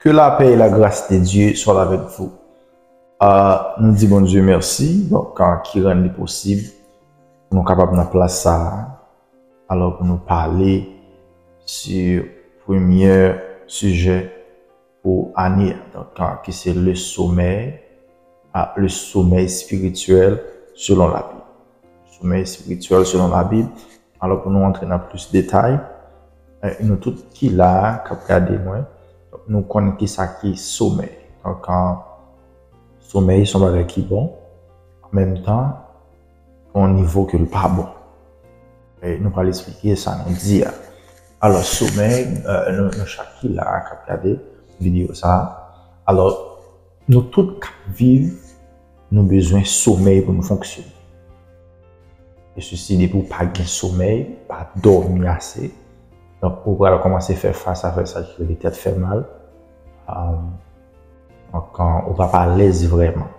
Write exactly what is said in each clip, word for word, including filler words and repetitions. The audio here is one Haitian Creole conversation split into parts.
Que la paix et la grâce de Dieu soient avec vous. Ah, nou di Bondye mèsi, donk, ah, ki rann li posib pou nou kapab nan plas sa a. Alò, pou nou pale sou premye sijè pou ane a, donk, ah, ki se le sommeil, ah, le sommeil spirituel selon la Bible. Sommeil spirituel selon la Bible. Alò, pou nou antre nan plis detay, eh, nou tout ki la a, k ap gade mwen, nou konn ki sa ki somèy. Donk, ah, somèy se yon bagay ki bon, an menm tan, yon nivo ke l pa bon. E nou pral eksplike sa nou di a. Alò, somèy, eh, nou, nou chak ki la a, k ap gade videyo sa a. Alò, nou tout k ap viv, nou bezwen somèy pou nou fonksyone. E sesi, depi w pa gen somèy, pa dòmi ase, donk, ou pral kòmanse fè fas a fè sa ki rele tèt fè mal. Am, donk, an, ou p ap alèz vrèman.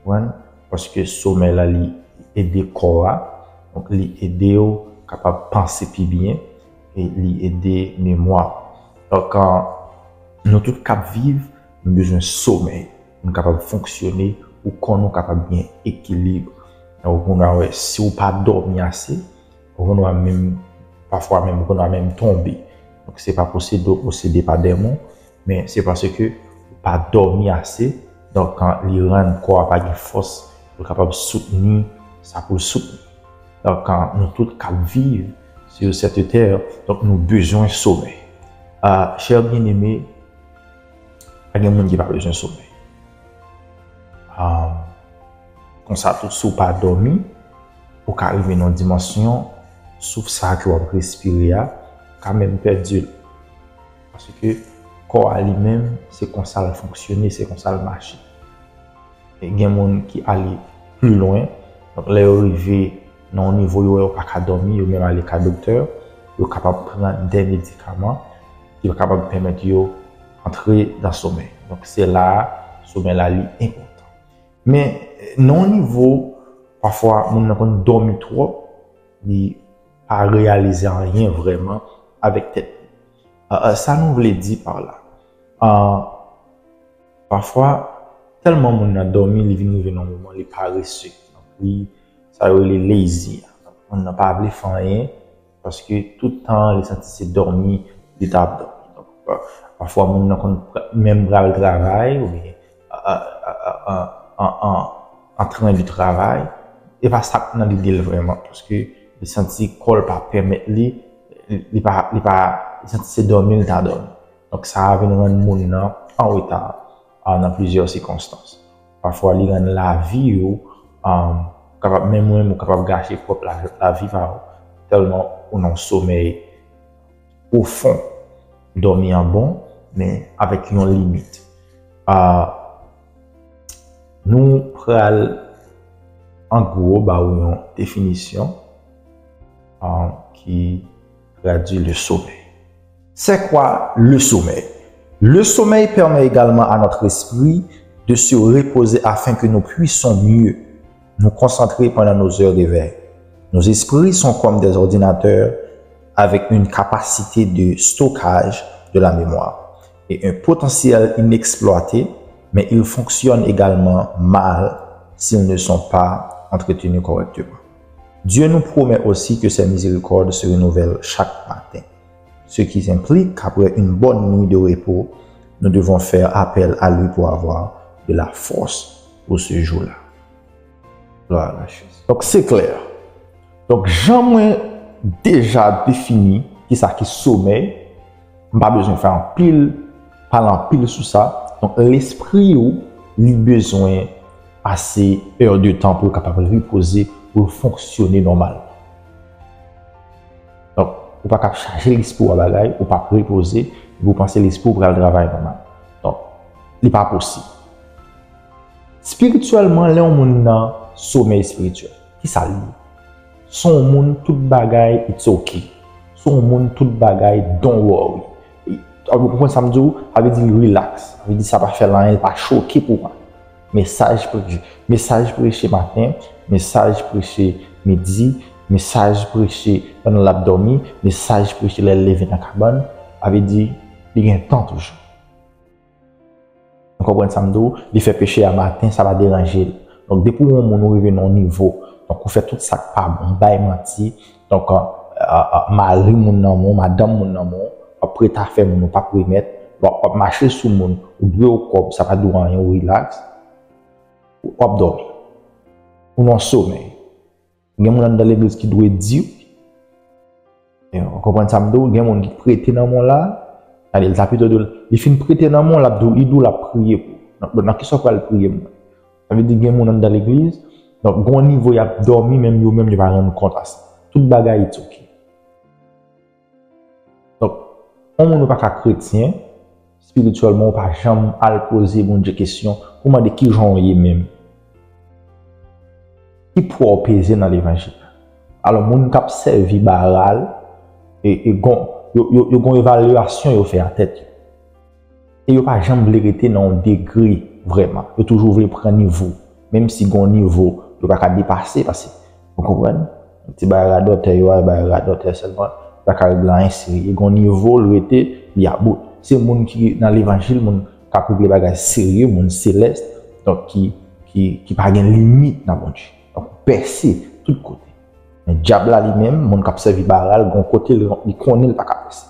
Konprann? Paske somèy la, li ede kò a, donk, li ede w kapab panse pi byen, e li ede memwa w. Donk, an, nou tout k ap viv, nou bezwen somèy pou nou kapab fonksyone, pou kò nou kapab gen ekilib. Donk, ou konn wè, si w pa dòmi ase, ou konn wè menm, pafwa menm, ou konn wè menm tonbe. Donk, se pa posede, posede pa dèmon, men se paske ou pa dòmi ase. Donk, an, li rann kò a pa gen fòs pou l kapab soutni sa pou l soutni. Donk, an, nou tout k ap viv sur cette terre, donk, nou bezwen somèy. Ah, chè byeneme, pa gen moun ki pa bezwen somèy. Ah, konsa tou, si w pa dòmi, ou ka rive nan yon dimansyon, souf sa a ke w ap respire a, ou ka menm pèdi l. Paske kò a li menm, se konsa l fonksyone, se konsa l mache. E gen moun ki ale pli lwen. Donk, lè yo rive nan yon nivo, yo wè yo pa ka dòmi, yo menm ale ka doktè, yo kapab pran de medikaman ki kapab pèmèt yo antre nan somèy. Donk, se la a, somèy la, li enpòtan. Men, nan yon nivo, pafwa, moun nan konn dòmi twòp, li pa reyalize anyen vrèman avèk tèt li. Ah, ah, sa nou vle di pa la? Ah, pafwa, tèlman moun nan dòmi, li vin rive nan yon moman, li parese. Donk, li, sa yo rele lazy a. Donk, moun nan pa vle fè anyen, paske tout tan, li santi se dòmi, li ta ap dòmi. Donk, pa-, pafwa, moun nan konn pra-, menm pral travay, oubyen, a, a, a, a, an, an, an tren de travay, e pa sa k nan lide l vrèman, paske li santi kò l pa pèmèt li, li, li pa, li pa, li santi se dòmi l ta dòmi. Donk, sa a vin rann moun nan an reta, a, nan plizyè sikonstans. Pafwa, li rann lavi w, a, kapab, menm ou menm, ou kapab gache pwòp la, lavi pa w, tèlman ou nan somèy pwofon. Dòmi an bon, men avèk yon limit. A, nou pral, an gwo, ba ou yon definisyon, a, ki tradui le sommeil. C'est quoi le sommeil? Le sommeil permet également à notre esprit de se reposer afin que nous puissions mieux nous concentrer pendant nos heures d'éveil. Nos esprits sont comme des ordinateurs avec une capacité de stockage de la mémoire et un potentiel inexploité, mais ils fonctionnent également mal s'ils ne sont pas entretenus correctement. Dieu nous promet aussi que ses miséricordes se renouvellent chaque matin, ce qui implique qu'après une bonne nuit de repos, nous devons faire appel à lui pour avoir de la force pour ce jour-là. Glwa a la Jezi. Donk, se klè. Donk, jan mwen deja defini kisa ki somèy, m pa bezwen fè anpil, pale anpil sou sa. Donk, lespri w, li bezwen ase è de tan pou l kapab repoze, pou l fonksyone nòmal. Donk, ou pa ka ap chaje lespri w a bagay, ou p ap repoze, epi w panse lespri w pral travay nòmal. Donk, li pa posib. Espirityèlman, lè yon moun nan somèy espirityèl, kisa l ye? Se yon moun tout bagay it's okay. Se yon moun tout bagay don't worry. E, ou konprann sa m di w? Sa vle di l relax. Sa vle di sa pa fè l anyen, l pa choke pou anyen. Mesaj preche, mesaj preche maten, mesaj preche midi, mesaj preche pandan l ap dòmi, mesaj preche lè l leve nan kabann, sa vle di li gen tan toujou. Ou konprann sa m di w? Li fè peche a maten, sa pa deranje l. Donk, depi w yon moun ou rive nan yon nivo, donk ou fè tout sa k pa bon, ou bay manti, donk, euh, euh, euh, mari moun nan men w, madanm moun nan men w, w ap prete afè moun, ou p ap remèt, w ap, w ap mache sou moun, ou dwe yo kòb, sa pa di w anyen, ou rilaks, w ap dòmi. Ou nan somèy. Gen moun anndan legliz ki dwe di w. Ou konprann sa m di w? Gen moun ki prete nan men w la. Gade, l ta pito di w, li fin prete nan men w, l ap di w, li di w l ap priye pou ou. Nan, nan kisa w pral priye moun? Sa vle di gen moun anndan legliz, donk, gen yon nivo y ap dòmi, menm yo menm yo pa rann kont a sa. Tout bagay it's ok. Donk, yon moun ou pa ka kretyen, espirityèlman, ou pa janm al poze Bondye kesyon pou mande kijan w ye menm. Ki pwa w peze nan levanjil la? Alò, moun k ap sèvi Baal, e, e gon, yo, yo, yo gon evalyasyon yo fè a tèt yo. E yo pa janm vle rete nan yon degre vrèman. Yo toujou vle pran nivo. Menm si gon nivo, yo pa ka depase, paske, ou konprann? Ti bagay radòtè yo a, bagay radòtè sèlman, yo pa ka regle anyen serye. Gon nivo, l rete, li about. Se moun ki nan levanjil, moun k ap regle bagay serye, moun selès, donk ki, ki, ki pa gen limit nan Bondye. Donk, pèse tout kote. Men dyab la li menm, moun k ap sèvi Baal, gon kote li, li konnen li pa ka pèse.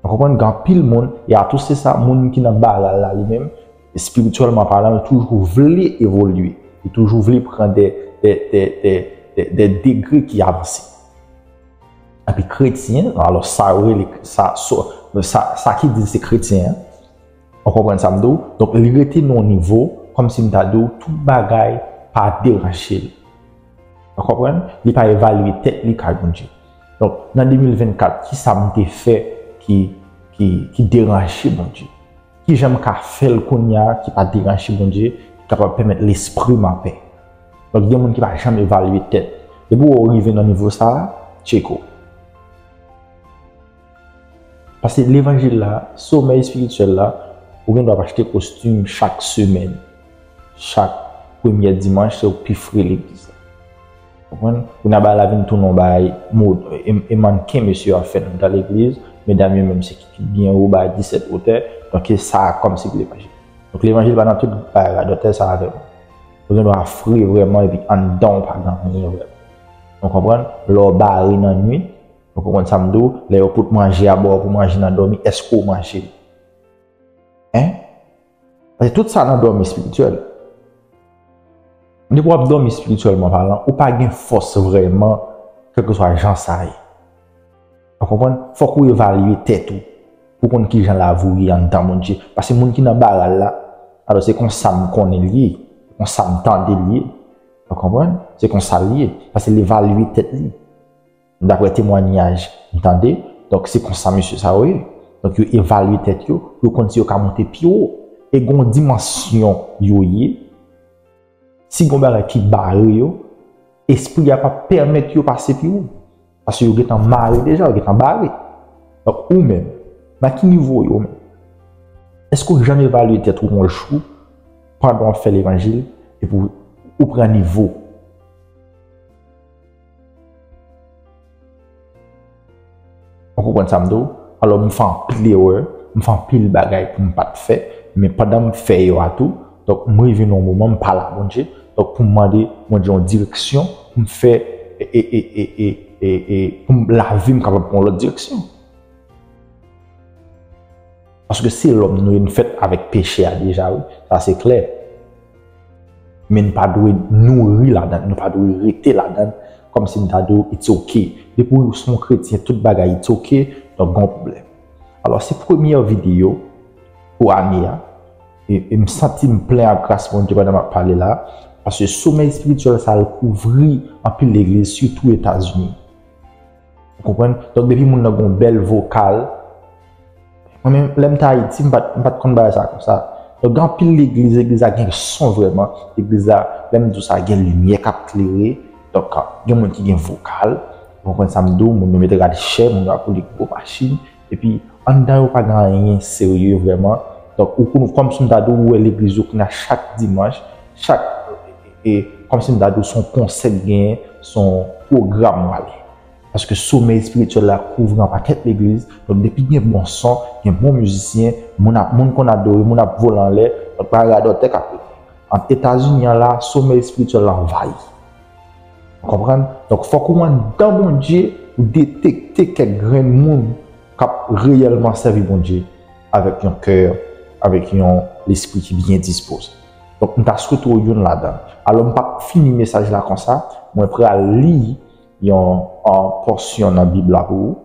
Ou konprann? Gen anpil moun, e a tou se sa, moun ki nan Baal la li menm, espirityèlman palan, li toujou vle evolye. Li toujou vle pran de, de, de, de, de, de degre ki avanse. Epi kretyen, alò sa yo rele, sa, sa, sa, sa ki di se kretyen an, ou konprann sa m di w? Donk, li rete nan yon nivo, kòmsi m ta di w, tout bagay pa deranje l. Ou konprann? Li pa evalye tèt li kay Bondye. Donk, nan de mil vennkat, ki sa m te fè ki, ki, ki deranje Bondye? Ki jan m ka fè l kounye a ki pa deranje Bondye, ki kapab pèmèt lespri m apè? Donk, gen moun ki pa janm evalye tèt. Depi w rive nan nivo sa a, tcheke w. Paske levanjil la, somèy espirityèl la, ou gen dwa ap achte kostim chak semèn. Chak premyè dimanch, se ou k pi fre legliz la. Konprann? Kounye a bagay la vin tounen yon bagay mod, e, e mannken mesye yo ap fè nan legliz, medam yo menm se ki, ki byen wo, bagay disèt wotè, donk e sa a kòmsi pou levanjil. Donk levanjil pa nan tout bagay radòtè sa avè mwen. Ou gen dwa fre vrèman epi anndan w pa gen anyen vrèman. Ou konprann? Lè w bare nan nwit, ou konprann sa m di w, lè yo pot manje a ba w pou manje nan dòmi, èske w manje l? Hein? Paske tout sa nan dòmi espirityèl. Depi w ap dòmi espirityèlman palan, ou pa gen fòs vrèman, kèlkeswa jan sa ye. Ou konprann? Fòk ou evalye tèt ou pou konn kijan lavi w ye anndan Bondye. Paske moun ki nan Baal la, alò se konsa m konnen l ye, konsa m tande l ye. Ou konprann? Se konsa l ye. Paske l evalye tèt li. Daprè temwayaj m tande, donk se konsa mesye sa yo ye. Donk yo evalye tèt yo, yo konn si yo ka monte pi wo. E gen yon dimansyon yo ye, si gen yon bagay ki bare yo, espri a p ap pèmèt yo pase pi wo. Paske yo gentan mare deja, yo gentan bare. Donk ou menm, nan ki nivo w ye ou menm? Èske w janm evalye tèt ou yon jou pandan w ap fè levanjil epi w, ou pran nivo? Ou konprann sa m di w? Alò, m fè anpil erè, m fè anpil bagay pou m pa t fè, men pandan m fè yo a tou, donk, m rive nan yon moman, m pale a Bondye, donk, pou m mande Bondye yon direksyon, pou m fè, e, e, e, e, e, e, e, pou m, lavi m kapab pran yon lòt direksyon. Paske se lòm nou ye, nou fèt avèk peche a deja, wi. Sa se klè. Men nou pa dwe nouri ladan l, nou pa dwe rete ladan l, kòmsi m ta di w, it's ok. Depi w se yon kretyen, tout bagay it's ok, donk gen yon pwoblèm. Alò, se premyè videyo pou ane a. E, e m santi m plen ak gras Bondye pandan m ap pale la, paske somèy espirityèl sa a l kouvri anpil legliz, sitou Etazini. Ou konprann? Donk, depi moun nan gen yon bèl vokal, mwen menm, lè m te Ayiti, m pa t, m pa t konn bagay sa konsa. Donk, gen anpil legliz, legliz la gen son vrèman. Legliz la, lè m di w sa, gen limyè k ap klere. Donk, gen moun ki gen vokal. Ou konprann sa m di w? Moun yo mete rad chè, moun yo ap woule gwo machin. Epi, anndan yo pa gen anyen serye vrèman. Donk, ou konn, kòmsi m ta di w, ou wè legliz yo kounye a chak dimanch, chak, e, e, kòmsi m ta di w, se yon konsè k genyen, se yon pwogram w ale. Paske somèy espirityèl la kouvri yon pakèt legliz. Donk, depi gen bon son, gen bon mizisyen, moun ap, moun konn adore, moun ap vole anlè, donk, pa radòtè k ap rete. Ant Etazini an la, somèy espirityèl la anvayi. Ou konprann? Donk, fòk ou anndan Bondye pou detekte kèk grenn moun k ap reyèlman sèvi Bondye avèk yon kè, avèk yon lespri ki byen dispoze. Donk, m ta swete w youn ladan. Alò, m p ap fini mesaj la konsa, mwen pral li yon, yon pòsyon nan Bib la pou ou,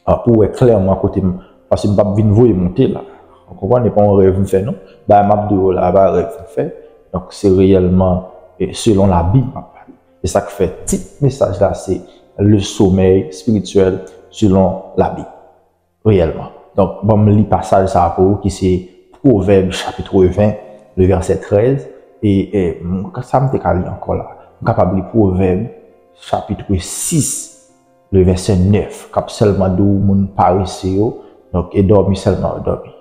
ah, pou w wè klèman kote m, paske m p ap vin voye monte la. Ou konprann? E pa yon rèv m fè, non. Bagay m ap di w la, pa rèv m fè. Donk, se reyèlman, e, selon Labib m ap pale. Se sa k fè tit mesaj la, se Le sommeil spirituel selon la Bible. Reyèlman. Donk, ban m li pasaj sa a pou ou, ki se Pwovèb, chapit ven, le vèsè trèz. E, e, m, sa m te ka li ankò la? M kapab li Pwovèb, chapit sis, le vèsè nèf, k ap sèlman di w moun parese yo, donk, e dòmi sèlman yo dòmi.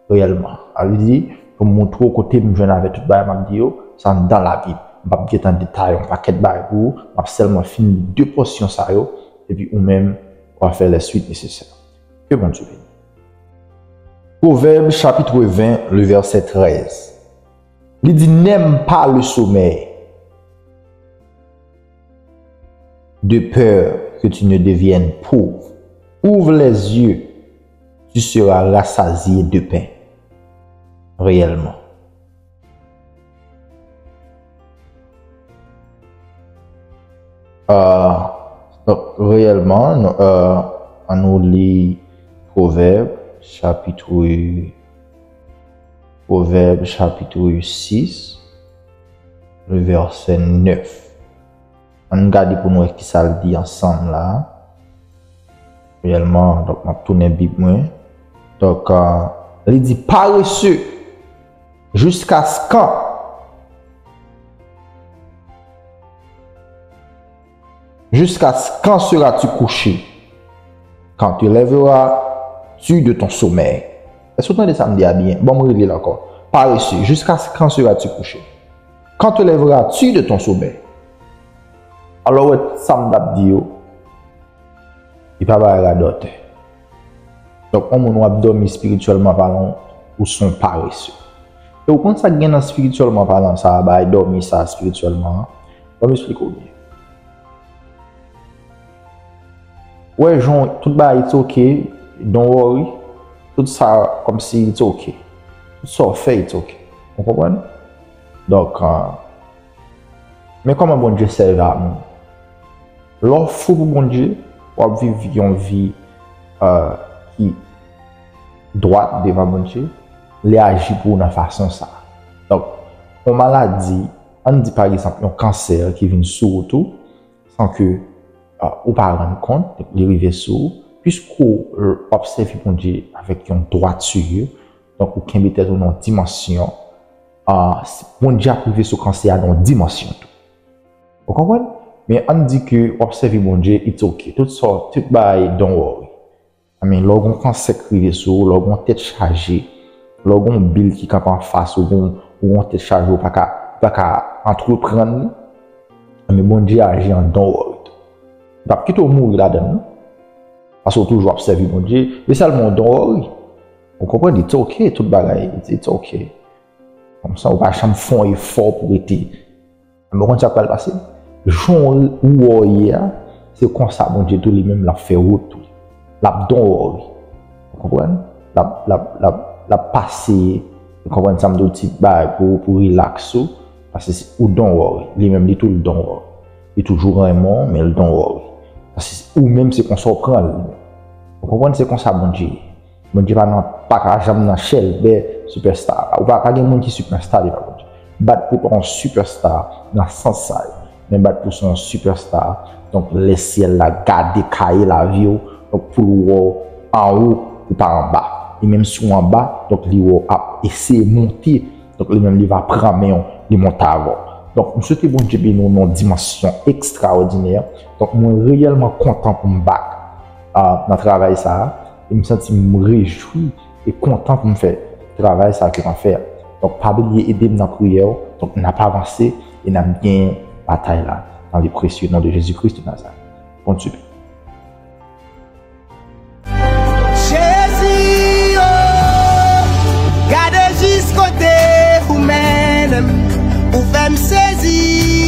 Reyèlman. Sa vle di, pou m montre w kote m jwenn avèk tout bagay m ap di yo, se anndan Labib. M p ap gentan detaye yon pakèt bagay pou ou, m ap sèlman fin de pòsyon sa yo, epi ou menm, w a fè les suites nécessaires. Ke Bondye beni. Pwovèb, chapit ven, le vèsè trèz. Li di, n'aime pas le sommeil, de peur que tu ne deviennes pauvre. Ouvre les yeux, tu seras rassasié de pain. Reyèlman. Euh, donk, reyèlman, nou, euh, ann nou li Pwovèb, chapit, Pwovèb, chapit sis, le vèsè nèf. Ann gade pou nou wè kisa l di ansanm la. Reyèlman, donk, m ap tounen Bib mwen. Donk, euh, li di, paresseux, jusqu'à quand? Jusqu'à quand seras-tu couché? Quand te lèveras-tu de ton sommeil? Èske w tande sa m di a byen? Bon, m rele l ankò. Paresseux, jusqu'à quand seras-tu couché? Quand te lèveras-tu de ton sommeil? Alò, w wè, sa m t ap di yo, li pa bay radòtè. Donk, yon moun w ap dòmi espirityèlman palan, ou se yon parese. E ou konn sa k gen nan espirityèlman palan sa a, bay dòmi sa a espirityèlman an? Ban m esplike w byen. Ou wè, jan tout bagay it's okay, don't worry, tout sa kòmsi it's okay. Tout sa w fè, it's okay. Ou konprann? Donk, euh, men kòman Bondye sèvi a moun? Lè w fou pou Bondye, w ap viv yon vi, euh, ki dwat devan Bondye, li aji pou ou nan fason sa a. Donk, yon maladi, ann di pa egzanp, yon kansè ki vin sou ou tou, san ke, euh, ou pa rann kont, li rive sou ou, piske w, w ap sèvi Bondye avèk yon dwati, donk ou kenbe tèt ou nan yon dimansyon, euh, Bondye ap rive sou kansè a nan yon dimansyon tou. Ou konprann? Men ann di ke w ap sèvi Bondye, it's okay. Tout sa, tout bagay, don't worry. Men lè w gen yon kansè k rive sou ou, lè w gen yon tèt chaje, lè w gen yon bil ki kanpe anfas ou, gen yon, ou gen yon tèt chaje, ou pa ka, ou pa ka antreprann li, men Bondye aji an don't worry tou. Li p ap kite w mouri ladan l, non. Paske w toujou ap sèvi Bondye, men sèlman w don't worry. Ou konprann? It's okay, tout bagay, it's, it's okay. Konsa, ou pa janm fè yon efò pou rete. Men w konn sa k pral pase? Jan w wè w ye a, se konsa Bondye tou li menm l ap fè wout tou. L ap don't worry. Ou konprann? L ap, l ap, l ap, l ap pase, ou konprann sa m di w, ti bagay pou, pou relax ou, paske se ou don't worry. Li menm li tou l don't worry. Li toujou renmen w, men l don't worry. Paske se ou menm se konsa w pran l. Ou konprann? Se konsa Bondye ye. Bondye pa nan, pa ka janm nan chèlbè sipèsta. Ou pa, pa gen moun ki sipèsta devan Bondye. Bat pou w pa yon sipèsta nan sans sa yo. Men bat pou w se yon sipèsta. Donk, lè syèl la gade kaye lavi w, donk, pou l wè w anwo, ou pa anba. E menm si w anba, donk, li wè w ap eseye monte. Donk, li menm, li va pran men w, li monte avè w. Donk, m swete Bondye beni w nan yon dimansyon ekstraòdinè. Donk, mwen reyèlman kontan pou m back, ah, nan travay sa a. E m santi m rejwi e kontan pou m fè travay sa a ke m ap fè a. Donk, pa bliye ede m nan priyè w. Donk, n ap avanse e n ap genyen batay la. Dans le précieux nom de Jésus-Christ de Nazareth. Bondye beni. Ou fè m sezi.